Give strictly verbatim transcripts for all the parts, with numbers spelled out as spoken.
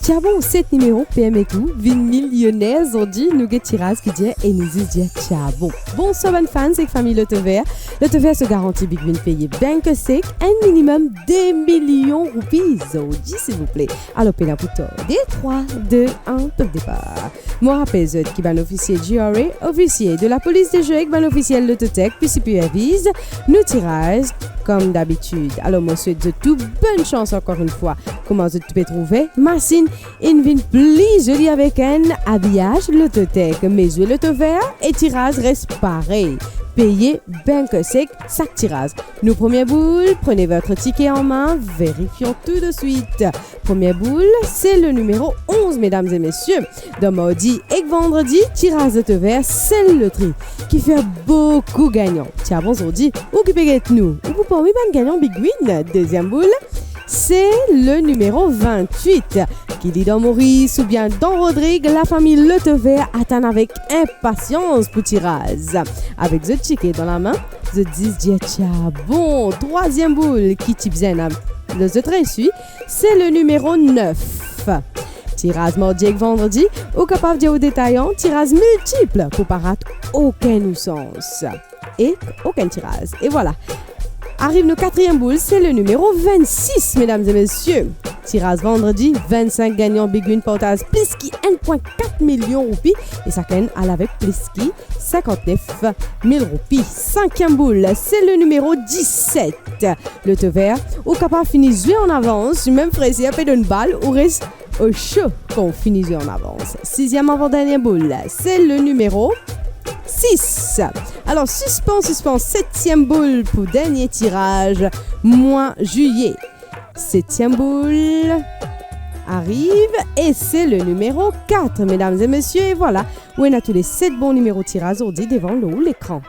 Tia bon, set nimero permet ou vinn milioner zordi. Nou get tiraz ki dir e nou zis dir tia bon. Bonswar bann fans ek fami Lotover. Lotover so garanti Big Win peye bank sek enn minimem de milion roupi zordi, silvouple. Alor, pena pou tarde, trwa, de, enn, top depar. Mo rapel zot ki bann ofisie G R A, ofisie de lapolis de zwe ek bann ofisiel Lototech pe siperviz nou tiraz, kom dabitid. Alor, mo swet zot tou bonn sans ankor enn fwa. Kouma zot pe trouve, masinn inn vinn pli zoli avek enn abiyaz Lototech, me zwe Lotover e tiraz res parey. Peye bank sek sak tiraz. Nou premie boul, prenez votre ticket en main, vérifions tout de suite. Premie boul, se le nimero onz, medam e mesie. Dan mardi ek vandredi, tiraz Lotover sel lotri ki fer boukou gagnan. Tia bon zordi, ou ki pe get nou, ou pou parmi bann gagnan Big Win. Deziem boul, se le nimero vintwit, ki li dan Moris oubien dan Rodrig, lafami Lotover atann avek inpasians pou tiraz. Avek zot tike dan lame, zot zis dir tia bon. Trwaziem boul ki ti bizin ena zot reisi, se le nimero nef. Tiraz mardi ek vandredi, ou kapav dir ou detayan, tiraz miltip pou pa rat okenn ou sans. E okenn tiraz. E vwala. Ariv nou katriem boul, se le nimero vennsis, medam e mesie. Tiraz vandredi, vennsink gagnan Big Win partaz plis ki enn pwin kat milion roupi e sakenn al avek plis ki sinkantnef mil roupi. Sinkiem boul, se le nimero diset. Lotover, ou kapav fini zwe an avans, mem freser pe donn bal, ou res o sho kan ou fini zwe an avans. Siziem avan dernie boul, se le nimero sis. Alor, sispans, sispans, setiem boul pou dernie tiraz mwa zilie. Setiem boul ariv e se le nimero kat, medam e mesie, e vwala, ou ena tou le set bon nimero tiraz zordi devan lor ou lekran.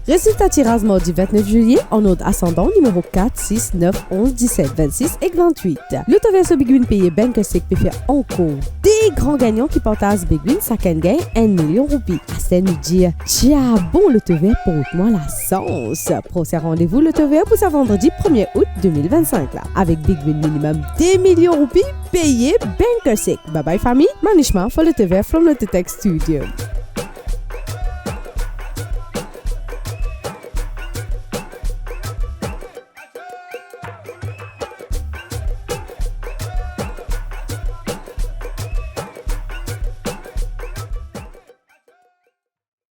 Rezilta tiraz mardi vintnef zilie, an ord asandan, nimero kat, sis, nef, onz, diset, vennsis ek vintwit. Lotover so Big Win peye bank sek pe fer ankor de gran gagnan ki partaz Big Win, sakenn gagn enn milion roupi. Aster nou dir, tia bon Lotover port mwa lasans. Prosin randevou Lotover pou sa vandredi premie out de mil vennsink la, avek Big Win minimem de milion roupi peye bank sek. Bye bye fami, Manishma for Lotover from Lototech Studio.